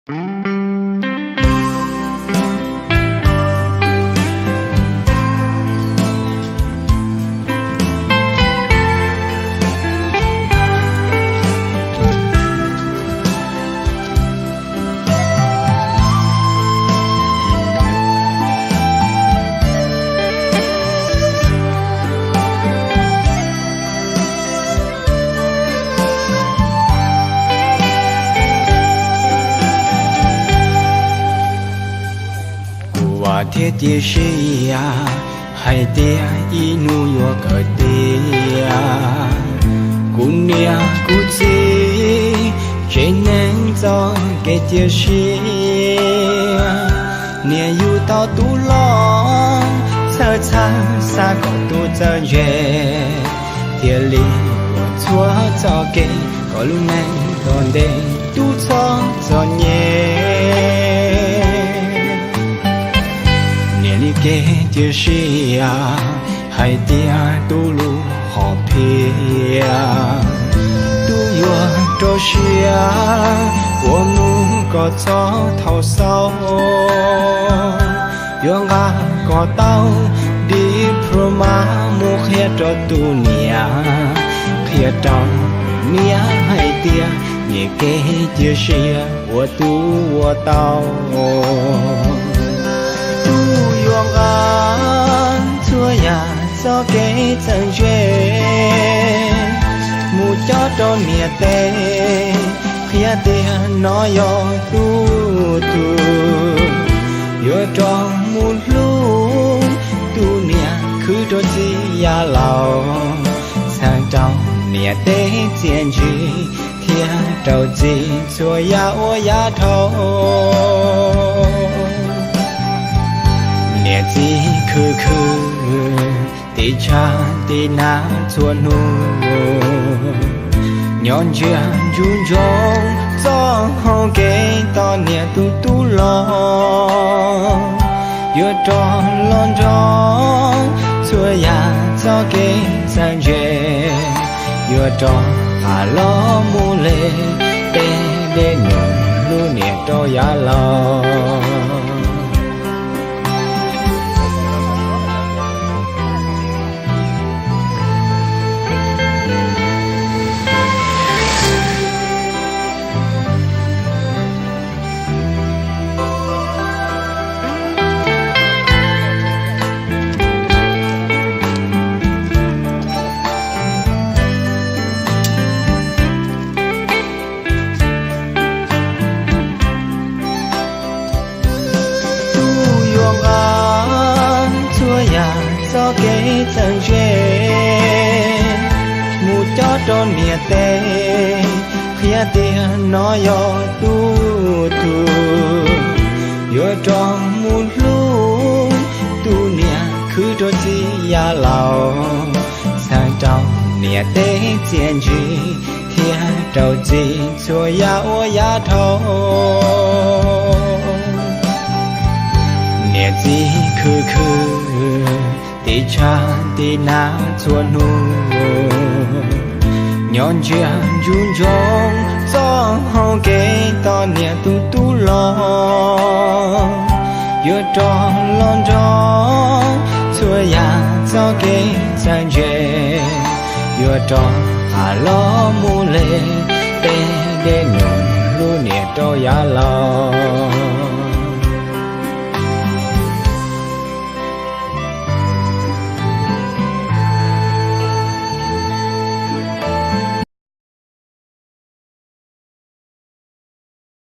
Kuv vam thiab cia siab hais tias ib hnub yuav kawm tiav, kuv niam kuv txiv tsev neeg txoj kev cia siab. Niam yug tau tub hlob txhawj txhawj xav kom tub txawj ntse, thiaj li ua txhua txoj kev kom lub neej tau ntev, tub txhob txom nyem. Niam li kev cia siab hais tias tub lub hom phiaj, tub yuav rau siab ua mus kom txog thaum xaus. Yuav nqa kom tau diploma mus qhia rau tus niam, qhia rau niam hais tias niam kev cia siab uas tub ua tau. Tub yuav nqa txhua yam txoj kev txawj ntse mus cob rau niam tes, qhia tias no yog tub tug, yuav rov mus hlub tus niam khwv rau txiv yav laus, txhawb rau niam tej txiaj ntsig thiab rau txiv txhua yam ua yav dhau. Niam txiv khwv khwv tiv tshav tiv nag txhua hnub, nyob ntsia ntsoov ntsoov txoj hau kev tos niam tus tub los, yuav rov los nrog txhua yam txoj kev txawj ntse, yuav rov qab los mus le peb dej num hlub niam rau yav laus. Tub yuav nqa txhua yam txoj kev txawj ntse mus cob rau niam tes, qhia tias no yog tub tug, yuav rov mus hlub tus niam khwv rau txiv yav laus, txhawb rau niam tej txiaj ntsig thiab rau txiv txhua yam ua yav dhau. Niam txiv khwv khwv tiv tshav tiv nag txhua hnub, nyob ntsia ntsoov ntsoov txoj hau kev tos niam tus tub los, yuav rov los nrog txhua yam txoj kev txawj ntse, yuav rov qab los mus le peb dej num hlub niam rau yav laus.